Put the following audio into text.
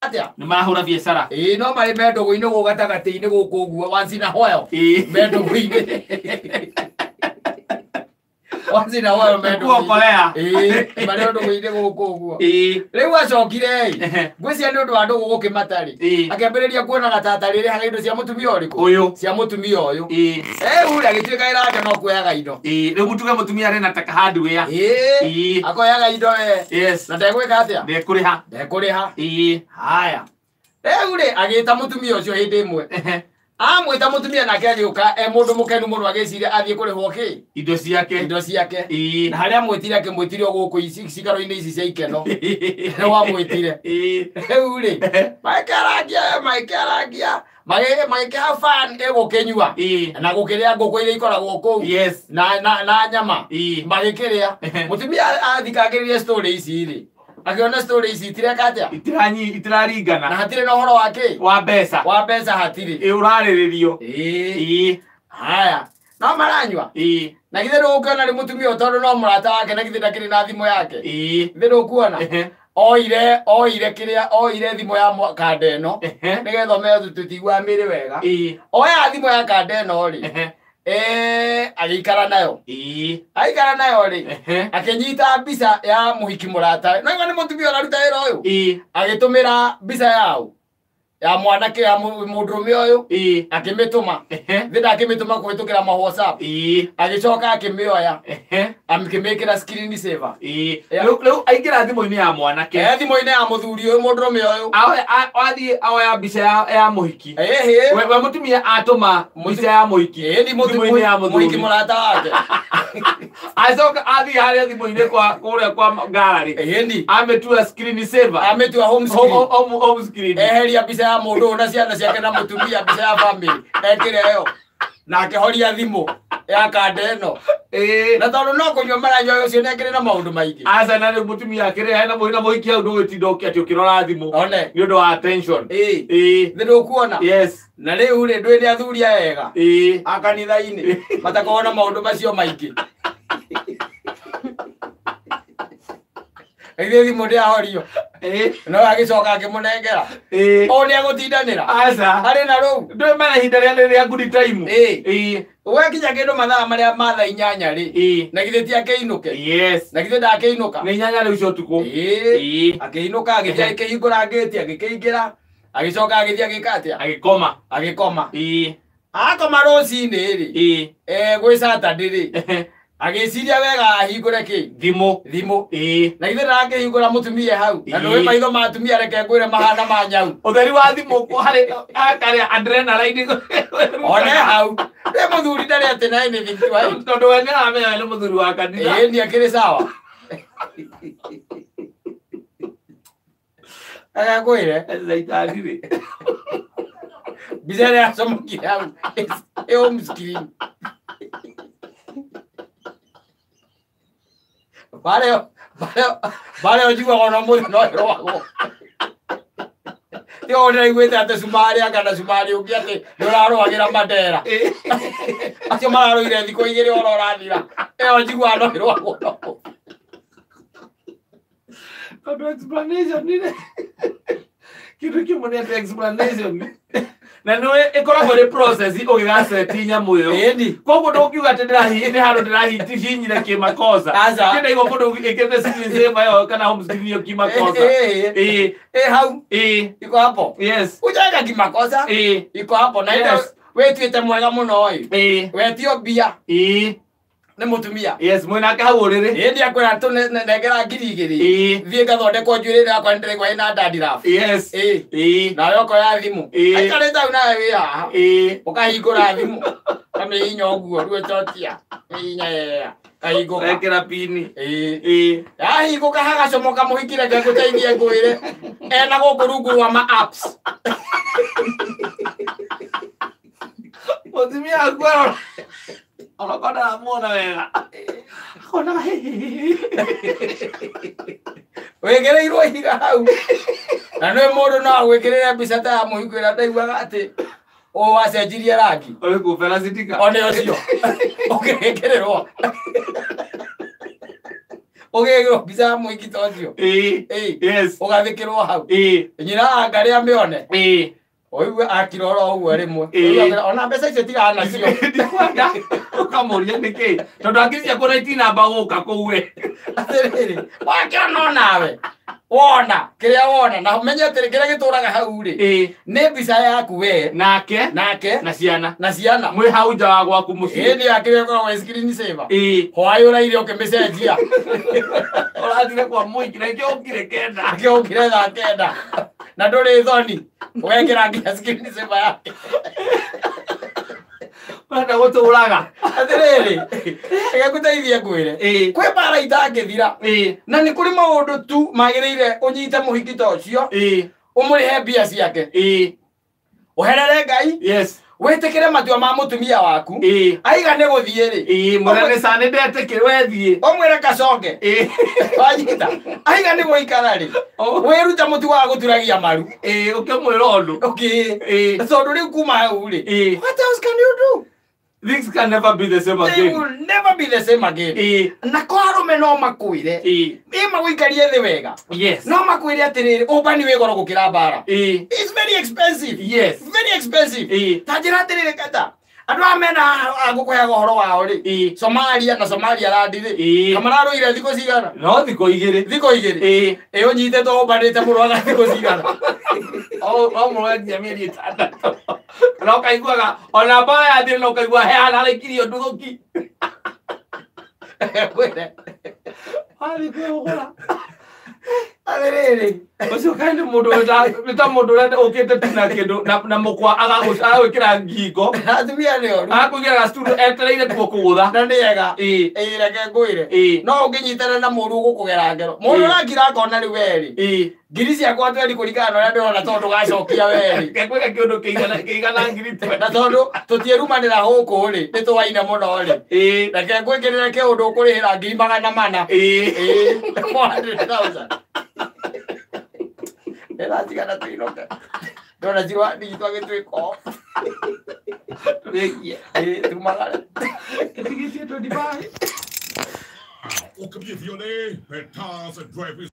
Atĩa? Nĩ marahũra biacara. Ĩĩ, no marĩ me ndũgũ-inĩ gũkũ gatagatĩ-inĩ gũkũ ũguo, once in a while. Me ndũgũ-inĩ, once in a while me ndũgũ-inĩ. Kuokolea. Ĩĩ, marĩ ndũgũ-inĩ gũkũ ũguo. Rĩu acokire ĩ, ngwĩciria nĩ ũndũ wa ndũgũ gũkĩmata rĩ, akĩambĩrĩria kuonaga tata rĩrĩhaga indo cia mũtumia ũrĩkũ? Ũyũ. Cia mũtumia ũyũ. Rĩu rĩ, agĩtuĩka wĩra wake no kuoyaga indo. Rĩu mũtuge mũtumia arĩ na taka hardware. Akoyaga indo we. Na ndegwĩka atĩa? Ndekũrĩha. Ndekũrĩha. Haya, rĩu rĩ, agĩta mũtumia ũcio hĩndĩ ĩmwe. Amwĩta mũtumia, nake agĩũka e mũndũ mũkenu mũno, agĩciria athiĩ kũrĩhwo kĩ? Indo ciake. Indo ciake. Na harĩa amwĩtire, akĩmwĩtire o gũkũ cikaro-inĩ ici cia ikeno nĩ wamwĩtire. Rĩu rĩ, magĩkĩarangia, magĩkĩarangia, magĩkĩha fan ĩgũkĩnyua na gũkĩrĩa ngũkũ iria ikoragwo kũu na nyama. Magĩkĩrĩa. Mũtumia athikagĩrĩria story ici rĩ, akĩona story ici itireka atĩa? Itiraringana. Na hatirĩ na ũhoro wa kĩ? Wa mbeca. Wa mbeca hatirĩ. Ĩ, ũrarĩrĩrio. Haya, no maranyua. Na githĩ ndũgũkĩona rĩ, mũtumia ũyũ, tondũ no mũrata wake, na githĩ ndakĩrĩ na thimũ yake? Githĩ ndũkuona oire kĩrĩa, oire thimũ ya kanda ĩno, nĩgetha ũmenye tũtiguaga mĩrĩ wega. Oya thimũ ya kanda ĩno rĩ, agĩikara nayo. Aikara nayo rĩ, akĩnyita mbica ya mũhiki mũratawe. No igua nĩ mũtumia ũraruta wĩra ũyũ. Agĩtũmĩra mbica yao ya mwanake, ya mũndũrũme ũyũ. Akĩmĩtũma. Thĩ ndakĩmĩtũma kũhĩtũkĩra ma WhatsApp. Agĩcoka akĩmĩoya, akĩmĩkĩra screen saver. Rĩu aingĩra thimũ-inĩ ya mwanake. Thimũ-inĩ ya mũthuri ũyũ, mũndũrũme ũyũ. Athiĩ aoya mbica ya mũhiki. We mũtumia atũma mbica ya mũhiki Ĩĩ, ni thimũ-inĩ ya mũhiki mũthuri. Mũrata wake. Acoka athiĩ harĩa thimũ-inĩ kwa kũrĩa kwa gallery, amĩtua screen saver. Amĩtua home screen. Home screen. Eheria mbica ya mũndũ ũyũ na ciana ciake na mũtumia, mbica ya family ekĩre ĩyo, na akĩhoria thimũ ya kanda ĩno. Na tondũ no kũnyua maranyua, ũcio nĩ akĩrĩ na maũndũ maingĩ. Aca, na rĩu mũtumia akĩrĩ hena mũhi na mũhiki hau, ndũgĩtinda atĩ ũkĩrora thimũ One. nĩ ũndũ wa attention. Nĩ ndũkuona? Yes. Na rĩu rĩ, ndwĩ nĩ athuri aya ega a kanitha-inĩ matakoragwo na maũndũ macio maingĩ. Ithuĩ thimũ ndĩahorio. No agĩcoka akĩmũnengera. O nĩ agũtindanĩra. Aca. Arĩ na rũu. Ndũĩ mena ihinda rĩa good time. Gwakinya kĩndũ mathaa marĩa ma thaa 8 rĩ, na githĩ ti akĩinũke? Yes. Na githĩ ndakĩinũka? Nĩ 8 rĩu cia ũtukũ. Akĩinũka, agĩthiĩ akĩhingũra ngĩti, agĩkĩingĩra, agĩcoka agĩthiĩ agĩka atĩa? Agĩkoma. Agĩkoma. Akoma, rũcinĩ rĩ, gwĩ Saturday rĩ, agĩciria wega ahingũre kĩ? Thimũ. Thimũ. Na githĩ ndarakĩhingũra, mũtumia hau, na ndũĩ maitho ma atumia, reke ngwĩre, mahana ma nyau. Ũtheri wa thimũ harĩ karĩa adrenaline. One hau rĩ, mũthuri ndarĩ atĩ na anything to hide. Tondũ we nĩ aramenya nĩ mũthuri wa kanitha. Ĩĩ, ni akĩrĩ sawa. Agakwĩre. Caitani rĩ. Mbica ĩrĩa yacomokire hau ĩ home screen barĩa njiguaga ona mũthĩ no ĩrwagwo. Tiga ndĩraiguĩte atĩ cumarĩ anga na cumarĩ ũngĩ atĩ nĩ ũrarũagĩra Mandera, acio mararũire thikũ 2 oro ũrathira. Ĩyo njiguaga no ĩrwagwo no. Tondũ explanation rĩ, kĩndũ kĩmwe nĩ atĩ explanation na nĩ ĩkoragwo ĩrĩ process ũgĩgaceti nyamũ ĩyo. Koguo ndũngiuga atĩ nĩ handũ ndĩrahihinyire kĩmakosa. Aca. Kĩndaigua mũndũ ĩkĩrĩte screen saver ĩyo kana home screen ĩyo kimakosa. Ĩ hau. Iko hapo. Ujaweka kimakosa. Iko hapo na ĩno wĩtuĩte mwega mũno ĩ. Wetio mbia nĩ mũtumia. Yes, mwĩnake hau ũrĩrĩ. Ĩ, ndiakwĩra tũnengera 2000, thiĩ ngathondekwo njuĩrĩ yakwa, nĩ ndĩraigua ĩna dandruff. Nawe ũkoya thimũ. Aikarĩte hau nawe wĩ haha. Ũkahingũra thimũ, kamĩhinya ũguo, rĩu ĩcokia mĩhinya yea, kahingũka. Wekĩra pini. Yahingũka, hagacomoka mũhiki. Reke ngũteithie, ngwĩre ena gũkũ rungu rwa ma apps. Mũtumia aku arora onokorwo ndaramuona wega, akonaga. Wĩkĩrĩirwo ihiga hau, na nĩ mũndũ no agwĩkĩrĩre mbica ta ya mũhiki ĩrĩa ndaiguaga atĩ ũũ wacenjirie rangi. Ũrĩkũ, Felacitika? One ũcio ũkĩrĩkĩrĩrwo Ũgĩgĩrwo mbica ya mũhiki ta ũcio. Yes. Ũgathikĩrwo hau. Nyina anga rĩa mĩone. Ũigue akira oro ũguo rĩmwe. Ona mbeca icio tigana nacio. Ndikwenda. Ũkamũria nĩkĩ? Tondũ hakiri ciaku na itinamba gũka kũu we. Atĩrĩrĩ, wakĩona onawe. Wona, kĩrĩa wona na ũmenye atĩrĩ kĩrĩa gĩtũraga hau rĩ. Nĩ mbica yaku we. Nake. Nake. Na ciana. Na ciana. Mwĩ hau nja wa gwaku mũciĩ. Ĩĩ nĩ yakĩrĩa ĩkoragwo ĩ screen saver. Hwaĩ ũraire ũkĩmĩcenjia. Ũrathire kwa mũhiki na ikĩo ũkire kenda. Ikĩo ũkire thaa kenda. Na ndũrĩ thoni. Ũgekĩra nginya screen saver yake. Ũrenda gũtũraga. Atĩrĩrĩ, reke ngũteithie ngwĩre. Kwĩ mbara itangĩthira. Na nĩ kũrĩ maũndũ tu magĩrĩire ũnyite mũhiki ta ũcio. Ũmũrĩhe mbia ciake. Ũherere Ngai. Yes. Wĩtĩkĩre matua ma mũtumia waku. Aiga nĩ gũthiĩ rĩ. Mũrene cani ndetĩkĩre wethiĩ. Ũmwĩre kacoke. Wanyita. Aiga nĩ gũikara rĩ. Wĩrute mũtu wa gũturagia maru. Ũkĩmwĩra ũndũ. Okay. Tondũ rĩu kuma hau rĩ. What else can you do? Things can never be the same again. They will never be the same again. Na kwa arũme no makwĩre. Ĩ magũikarie thĩ wega. Yes. No makwĩre atĩrĩrĩ, ũmbani wĩ goro gũkĩra mbara. It's very expensive. Yes. Very expensive. Ta njĩra atĩrĩrĩ kata. Andũ aya mena haha ngũkũheaga ũhoro wao rĩ. Somalia na Somalia land rĩ. Kamararũire thikũ cigana? No thikũ igĩrĩ. Thikũ igĩrĩ. Ĩ ũnyitĩtwo ũmbanĩte mũrwaga thikũ cigana? O mũrwaga nginya mĩeri ĩtandatũ. Na ũkaiguaga ona mbara yathira na ũkaigua he hana haraikirio nduthũki. Kwĩre. Wathiĩ kwĩhũgũra. Atĩrĩrĩ. Ũcio kaĩ nĩ mũndũ nĩ ta mũndũ ũrenda ũkĩte tu na kĩndũ na mũkwa agagwĩkĩra ngingo. Atumia nĩ oru. Agakũigĩra gacuru etereire tu gũkũgũtha. Na nĩ ega. Ĩ reke ngwĩre. No ũngĩnyitana na mũru ũgũkũgera ngero. Mũndũ ũrakira akona rĩu we rĩ. Ngiri ciakwa twendi kũringana na ũrĩa ndĩrona tondũ ndũgacokia we rĩ. Ngekũiga kĩndũ kĩigana ngiri twendi. Na tondũ tũtiĩrumanĩra gũkũ rĩ, nĩ tũwaine mũno rĩ. Reke ngwĩkĩrĩre kĩũndũ ũkũrĩhĩra ngiri 400. 400,000. Ndĩratigana tũinũke. Ndona cirwa ndigitwo agĩtuĩka o. Tũrĩkie. Tumagare. Ĩtigĩtie 25. Ukabie violé, pétard, drive.